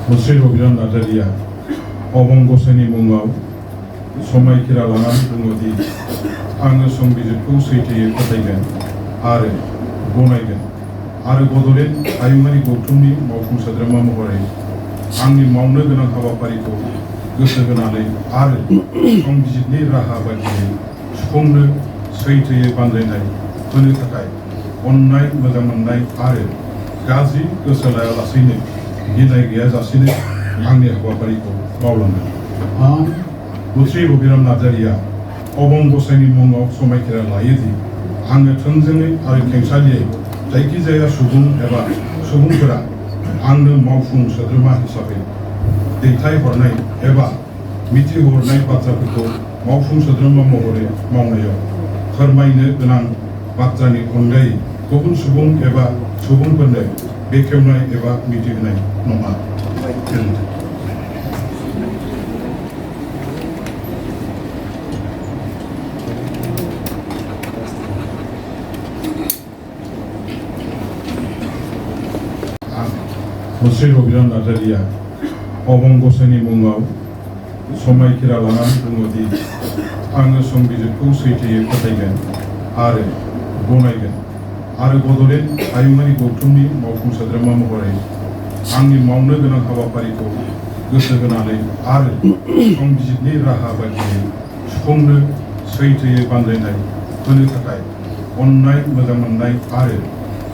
मुस्रि रबिराम नार्जारिया अबंगसेनि मुङाव समायखिरा लानानै बुङोदि आङो संबिजिरखौ सैथोयै फोथायगोन आरो गनायगोन आरो बड'लेण्ड हायुङारि गौथुमनि मावफुं सोद्रोमा महरै आंनि मावनो गोनां हाबाफारिखौ गोसो होनानै आरो संबिजिरनि राहा बायदियै सुफुंनो सैथोयै बानजायनाय होनो थाखाय अननाय मोजां मोननाय आरो गाज्रि गोसो लायालासेनो गिनाय गैयाजासेनो आंनि हाबाफारिखौ मावलांगोन। आं मुस्रि रबिराम नार्जारिया अबंगसेनि मुङाव समायखिरा लायोदि आङो थोंजोङै आरो खेंसालियै जायखिजाया सुबुं एबा सुबुंफोरा आंनो मावफुं सोद्रोमा हिसाबै दैथायहरनाय एबा मिथिहरनाय बाथ्राफोरखौ मावफुं सोद्रोमा महरै मावनायाव फोरमायनो गोनां बाथ्रानि अनगायै गुबुन सुबुं एबा सुबुंफोरनो बेखेवनाय एबा मिथिहोनाय नङा। मुस्रि रबिराम नार्जारिया अबंगसेनि मुङाव समायखिरा लानानै बुङोदि आङो संबिजिरखौ सैथोयै फोथायगोन आरो गनायगोन आरो बड'लेण्ड हायुङारि गौथुमनि मावफुं सोद्रोमा महरै आंनि मावनो गोनां हाबाफारिखौ गोसो होनानै आरो संबिजिरनि राहा बायदियै सुफुंनो सैथोयै बानजायनाय होनो थाखाय अननाय मोजां मोननाय आरो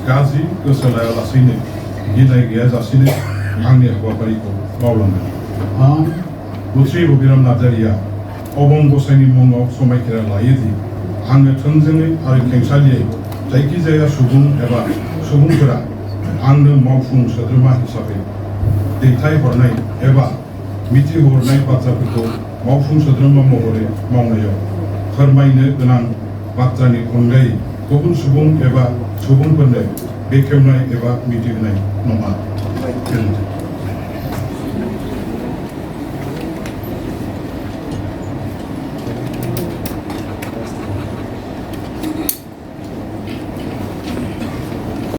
गाज्रि गोसो लायालासेनो गिनाय गैयाजासेनो आंनि हाबाफारिखौ मावलांगोन। आं मुस्रि रबिराम नार्जारिया अबंगसेनि मुङाव समायखिरा लायोदि आङो थोंजोङै आरो खेंसालियै जायखिजाया सुबुं एबा सुबुंफोरा आंनो मावफुं सोद्रोमा हिसाबै दैथायहरनाय एबा मिथिहरनाय बाथ्राफोरखौ मावफुं सोद्रोमा महरै मावनायाव फोरमायनो गोनां बाथ्रानि अनगायै गुबुन सुबुं एबा सुबुंफोरनो बेखेवनाय एबा मिथिहोनाय नङा।